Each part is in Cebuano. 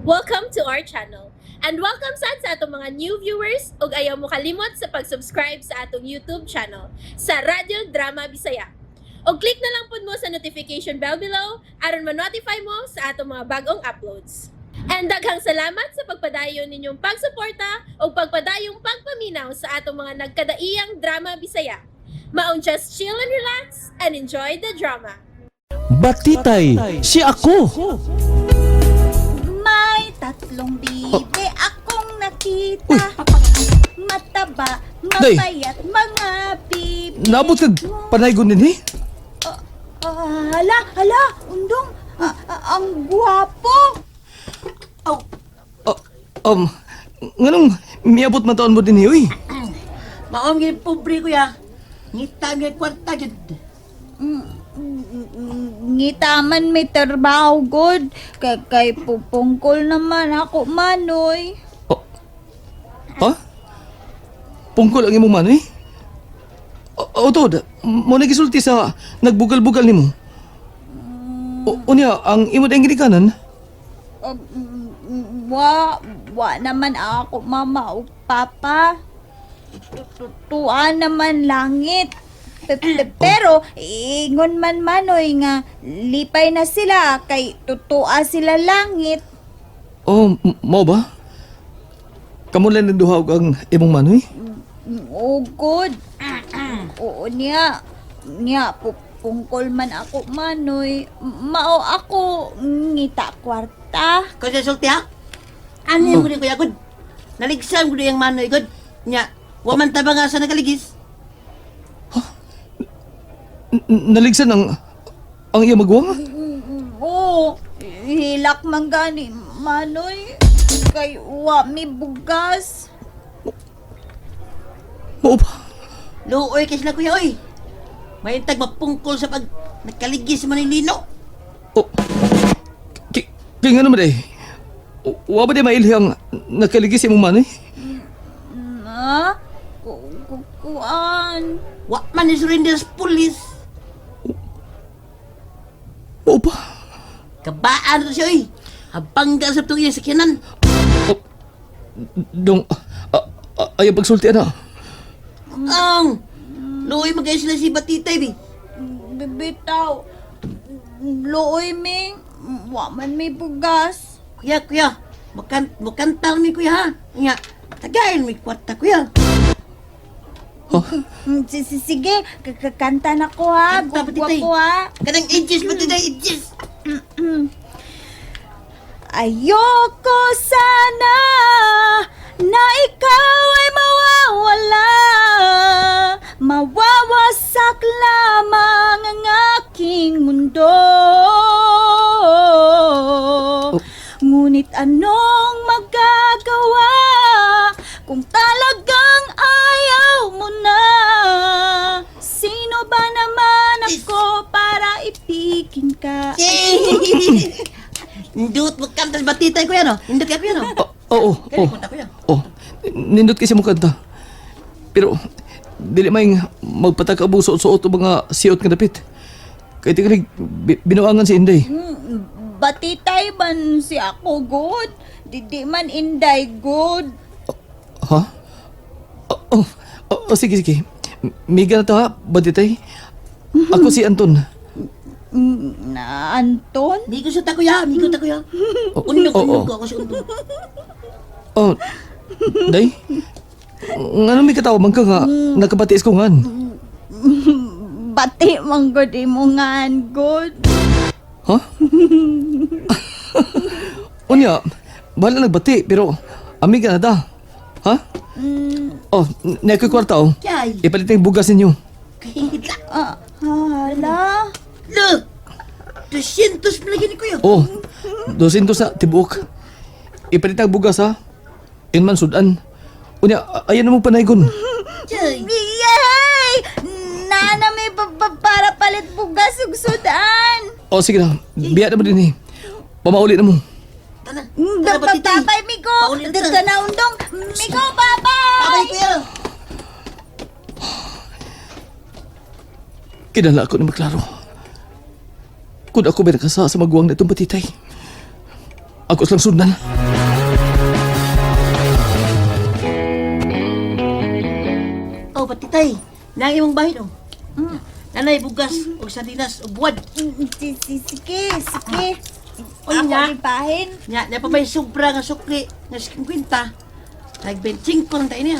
Welcome to our channel. And welcome sad sa atong mga new viewers ug ayaw mo kalimot sa pag-subscribe sa atong YouTube channel sa Radyo Drama Bisaya. Og click na lang pud mo sa notification bell below aron ma-notify mo sa atong mga bagong uploads. And daghang salamat sa pagpadayon ninyong pagsuporta ug pagpadayong pagpaminaw sa atong mga nagkadaiyang drama Bisaya. Maong just chill and relax and enjoy the drama. Batitay, si ako. May tatlong bibe akong nakita. Mataba, Day. mapayat, mga bibi. Nabot kag panaygon din eh. Ah, hala, hala, undong. Ah, ah, ang guwapo. Ah, nganong miabot man taon mo din eh, uy? Maom gyud pobre kuya. Ngita gyud kwarta gyud. Ngita man may trabaho good. Kay, kay pupungkol naman ako manoy. Oh. Ha? Pungkol ang imong manoy? O, tod, mo nagisulti sa nagbugal-bugal nimo. O, unya, ang imo dayang ginikanan? Ah, wa, wa naman ako mama o papa. Tutuan naman langit. Pero ingon man manoy nga lipay na sila kay tutua sila langit. Oh, mao ba? Kamo lang nagduha og ang imong manoy? Oh, good. Oo niya. Niya pupungkol man ako manoy. Mao ako ngita kwarta. Kuya sulti ha. Ano mo kuya gud? Naligsan gud yang manoy gud. Nya, wa man ta ba nga sa nagaligis? Naligsan ang iyang maguwang? Oo, hilak man gani manoy. Kay wa mi bugas. Mao ba? Luoy kay sila kuya oy. Mayintag mapungkol sa pag nakaligis man ni Lino. Oh. Kay nga naman eh. Wa ba di mailhi ang nakaligis imong manoy? Ha? Kuan. Wa man ni surrender sa pulis. Mao ba? Kabaan to siya oy. Habangga sa tong iyang sakyanan. Oh, dong, ayaw pagsulti ana. Ang luoy magay sila si Batitay bi. Bibitaw. Luoy mi. Wa man mi bugas. Kuya, kuya, mukanta mi kuya ha. Nya, tagayin mi kwarta kuya. Huh? Sige, kakakanta na ko ha. Kanta, Gugwa Batitay. ko ha. Kanang ages Batitay, ages. Ayoko sana na ikaw ay mawawala. Mawawasak lamang ang aking mundo. Ngunit anong magagawa kung talagang ayaw mo na? Sino ba naman ako para ipikin ka? Indot mo kanta sa Batitay kuya no. Indot ka kuya no. Oo, Kani oh, kwarta kuya. oh. Nindot kasi mo kanta. Pero, dili may magpatakabo suot-suot o mga siot nga dapit. Kay tingalig, binuangan si Inday. Batitay man si ako good. Didi man inday good. Ha? Oh, oh, oh, sige, sige. Miga na to ha, Batitay. Ako si Anton. Na Anton? Migo sa ta kuya, migo ta kuya. Oh, Undog, oh, undog oh. ko ako si undog. Oh, Day? Ngano may katawa man ka nga, nakapatis ko ngan. Bati man good imo ngan good. Ha? Unya, bahala nagbati, pero amiga na ta. Ha? Oh, na ko'y kwarta oh. Kay. Ipalit na yung bugas ninyo. Kahit Ah, hala. Look! 200 pa lagi ni kuya. Oh, 200 sa tibuok. Ipalit na ang bugas ha. Yun man sudan. Unya, ayan na mo panaygon. Chay. Yay! Nana may para palit bugas ug sudan. Oh, sige na. Biya na mo din eh. Pamauli na mo. Tana. Tana Batitay. Babay migo. Pauli na ta. Dito na undong. Migo, babay. Babay kuya. Kinala ako ni maklaro. Kung ako may nakasa sa maguwang na itong batitay. Ako silang sundan. Oh, patitay. Nang imong bahin oh. Nanay bugas og sardinas og buwad. Sige, sige. Oy, Ako nya. ni bahin. Nya, nya pa may sobra nga sukli nga 50. Nag 25 lang tayo niya.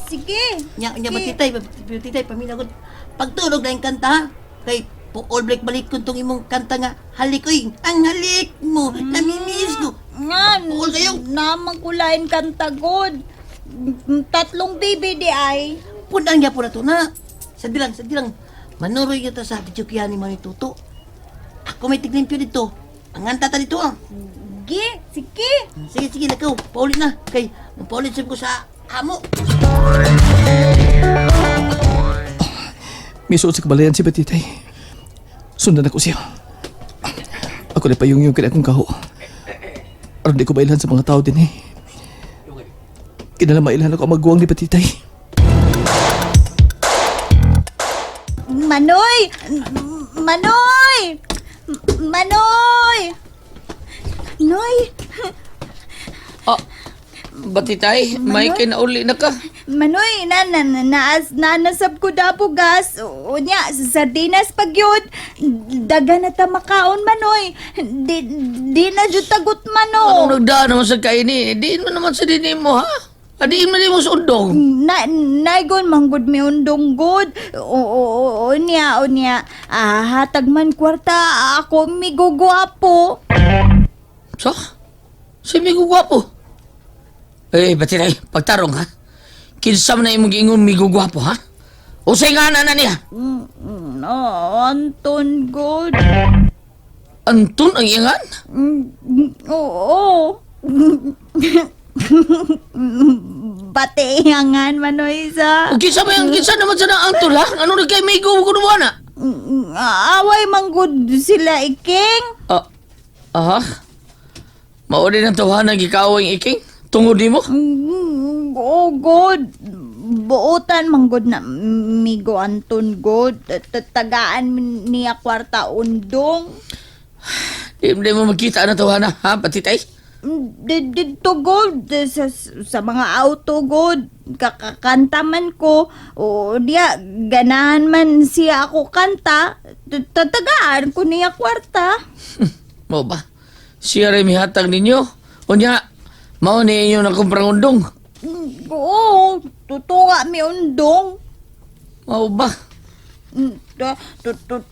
Sige. Nya, nya batitay, batitay paminaw gud. Pagtulog na yung kanta ha. Kay puol balik balik kun tong imong kanta nga halik oy, ang halik mo, namimiss ko. Nga, Puol kayo. Naman kulain kanta god. Tatlong DVD ay. Punang niya po na to na. Sa dilang, sa dilang. Manuroy yata sa videokihan ni Mami Tuto. Ako may tiglimpyo dito. Ang anta ta dito ah. Sige, sige. Sige, sige, lakaw. Paulit na. Kay, paulit ko sa amo. Misuot sa kabalayan si Batitay. Sundan ako siya. Ako na payong yung kaya akong kaho. Aron di ko mailhan sa mga tao din eh. Kinala mailhan ako ang maguwang ni Batitay. Manoy! Manoy! Manoy! Noy! Oh, batitay, may kinauli na ka. Manoy, na na na naas nanasab ko da bugas. Unya, sa sardinas pag yun. Daga na ta makaon, Manoy. Di, di na jud tagot, Anong Mano. nagdaan naman sa kaini? Diin mo naman sa dini mo, ha? Adiin mo din mo sa undong. Na naigon manggod mi undong god. Oo, unya, unya. Ah, hatag man kwarta ako mi gugwapo. So? Si Migo Gwapo. Eh, batitay, pagtarong, ha? Kinsa man na imong giingon Migo Gwapo, ha? Usay nga na na niya. No, Anton god. Anton ang iyangan? Oo. Bate iyangan manoy sa. O kinsa man kinsa naman sa na Anton, ha? Ano na kay Migo Gwapo na? Away manggod sila iking. Ah, aha. Mao din ang tawanan gikaaway ang iking? Tungod nimo? Oh, God. Buotan manggod na migo Anton God. Tagaan niya kwarta undong. Di, di mo makita na tawanan, ha, patitay? Dito God sa mga auto God kakakanta man ko o diya ganahan man siya ako kanta tatagaan ko niya kwarta. Mao ba? Siya rin mihatag ninyo. Unya, mao ni inyo na kumprang undong. Oo, totoo nga mi undong. Mao ba?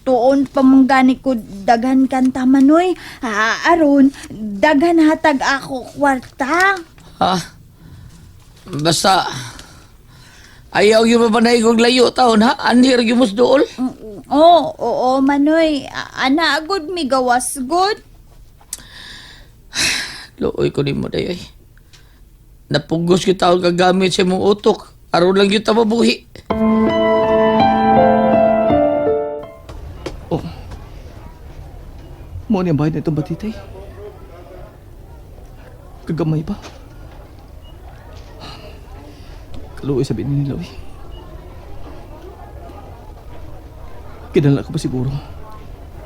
Tuon pa man gani ko daghan kanta manoy. Ha, aron daghan hatag ako kwarta. Ha? Basta, ayaw yung mabanay kong layo taon, ha? Anhir yung mas dool. Oo, oo, manoy. Ana agud mi gawas good. Looy ko ni mo dayoy. Napugos kita ang gagamit sa imong utok. Aron lang yung mabuhi. Oh. Mao ni ang bahay na itong Batitay. Kagamay pa. Kaluoy sabi ni nila, uy. Kinala ko pa siguro.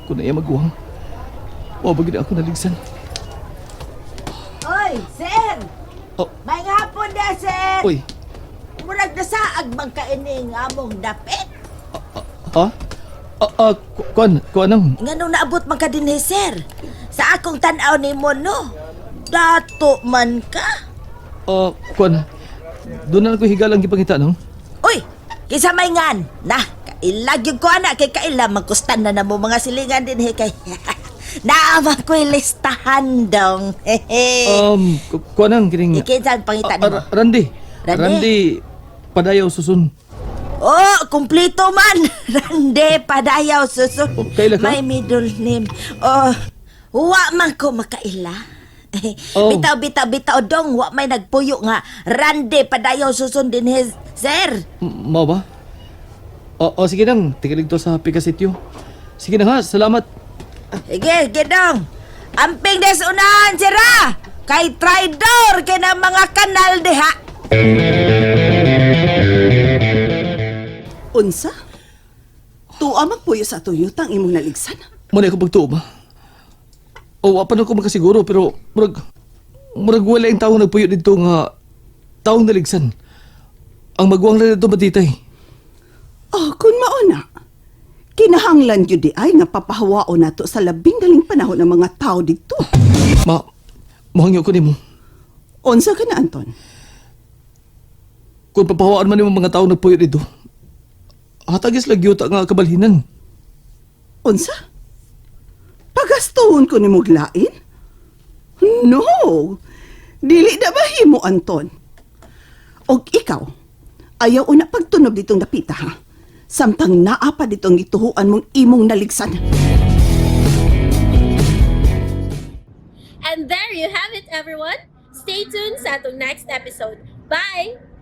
Kung na iya maguwang, wabag na ako naligsan. Oy, sir! Oh. May hapon na, sir! Uy, Murag nasaag man kaining among dapit. ha? Ah, ah, kuan, kuan ang. Nganong naabot man ka dinhi, sir? Sa akong tan-aw nimo no. Dato man ka. Ah, kuan. Doon na lang ko higal ang gipangita, no? Uy, kinsa may ngan? Na, kailag yung ko ana kay kaila magkustan na namo mga silingan dinhi kay. Naama ko'y listahan dong. Hehe. Kuan ang kining. Ikinsa ang pangita Ah, nimo? Randy. Randy? Randy. Padayaw susun. Oh, kumpleto man. Rande padayaw suso. Oh, kaila ka? May middle name. Oh, wa man ko makaila. Oh. Bitaw bitaw bitaw dong wa may nagpuyo nga Rande padayaw susun din his sir. Mao ba? O, o sige nang, tigilig to sa Picasetio. Sige na ha, salamat. Sige, sige dong. Amping des unahan sira. Kay traidor kay na mga kanal diha. Unsa? Tuwa magpuyo sa Toyota ang imong naligsan. Muna ako pagtuo ba? O, wa pa na ko makasiguro pero murag wala yung taong nagpuyo dito nga taong naligsan. Ang maguwang na dito matitay. Oh, kun mao na. Kinahanglan gyud di ay nga papahawaon nato sa labing daling panahon ang mga tao dito. Ma, mohangyo ko nimo. Unsa ka na, Anton? Kung papahawaan man nimo mga taong nagpuyo dito, hatagis lang gyud ta nga kabalhinan. Unsa? Pagastuhon ko nimo og lain? No. Dili na mahimo, Anton. Og ikaw, ayaw una pagtunob ditong dapita ha. Samtang naa pa ditong gituhuan mong imong naligsan. And there you have it, everyone. Stay tuned sa atong next episode. Bye!